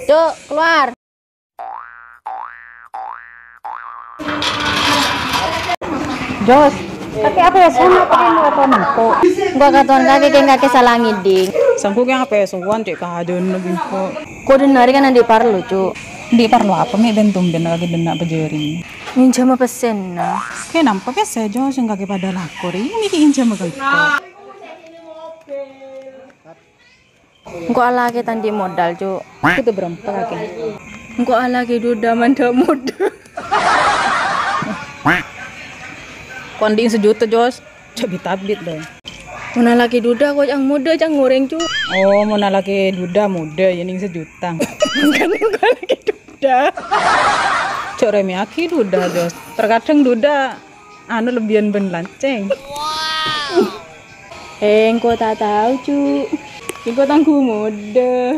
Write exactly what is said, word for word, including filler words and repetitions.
Cuk, keluar. Jos, kakè apa ya, sono tadi mau apa mangko? Gua katoan kakè, kèng kakè salah ngèdhing. Sangko' kèng apa ya, sowan cè' kahadan lebih kok. Kok denari kan andi' parlo, Cuk. Andi' parlo apa, mè' bân tumben kakè dâ' enna' pajhâring? Ngènjhâmâ pèssèna. Kè nampa pèssè, Jos, sè kakè padâ lako rè. Mè' kè ngènjhâmâ kèng kok. Engko' alakè ta' andi' modal, Cuk. Kudu bârâmpa kakè. Engko' alakè duda mandhâ' modâ. Ko' andi' sajuta, Jos. Jhâ' bit-abit, dong. Mon alakè duda, ko' ca'na modâ, ca'na orèng, Cuk. Oh, mon alakè duda modâ, ya nèng sajuta. Kan engko' alakè duda. Jhâ' remèyaghi duda, Jos. Terkadang duda anu lebbiyân bân lancèng. Eh, engko' ta' tao, Cuk. Engko' tangghung modâ.